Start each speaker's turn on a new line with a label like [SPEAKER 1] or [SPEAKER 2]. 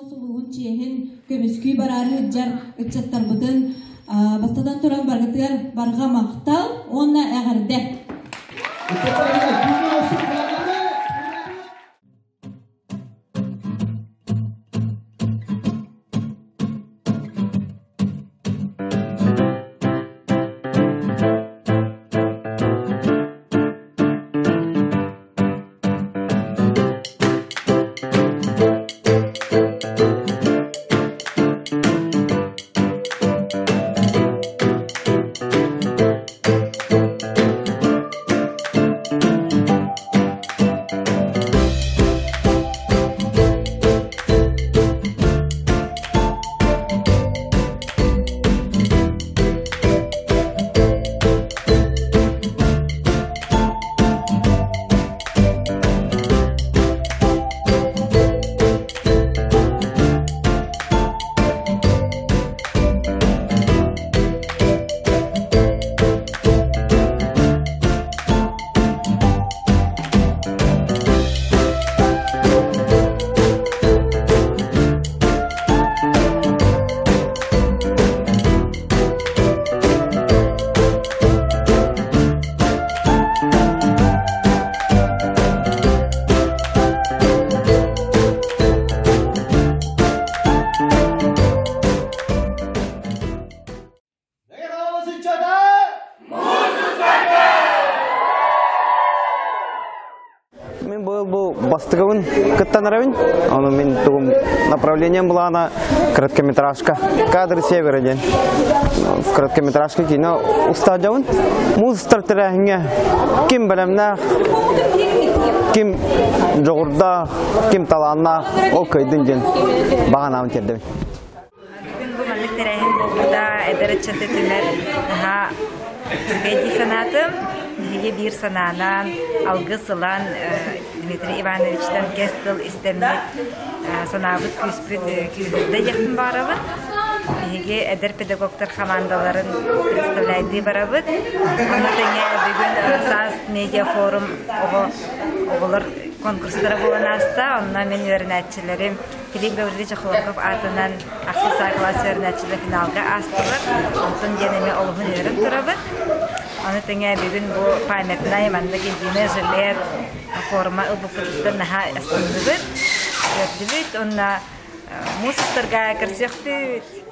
[SPEAKER 1] сулуһун чиэһин көмүскүү бараары сылдьар ыччаттарбытын бастатан туран баргытыгар барҕа махтал уонна эҕэрдэ!
[SPEAKER 2] Мин быйыл бу бастыгыбын кыттан эрабин. Ону мин тугум направлением былаана короткометражка. Кадры севера диэн. Короткометражка кино устаадьабын. Муз тэрээһиҥҥэ ким бэлэмнээх, ким дьоҕурдаах, ким талааннаах ол кыайдын диэн баҕанаабын тиэрдэбин.
[SPEAKER 3] Бүгүн бу маннык тэрээһин буолбута эдэр ыччаты түмэр наһаа үчүгэй дии санаатым. Биһиги биир санаанан алгыс ылан Дмитрий Ивановичтан кэс тыл истэммит санаабыт күүспүт күүһүрдэ диэхпин баҕарабын. Биһиги эдэр педагогтар хамаандаларын представляйдыы барабыт. Ону тэҥэ бүгүн Саас медиафорум оҕо оҕолор конкурстара буолан ааста. Онно мин үөрэнээччилэрим Филипп Гаврильевич Охлопков аатынан ахсыс А кылаас үөрэнээччилэр финалга аастылар. Онтон диэн эмиэ олуһун үөрэн турабыт. Ону тэҥэ бүгүн бу памятнай маннык единый жилет форма ылбыппытыттан наһаа астынныбыт, үөрдүбүт уонна муус устарга көрсүөхпүт.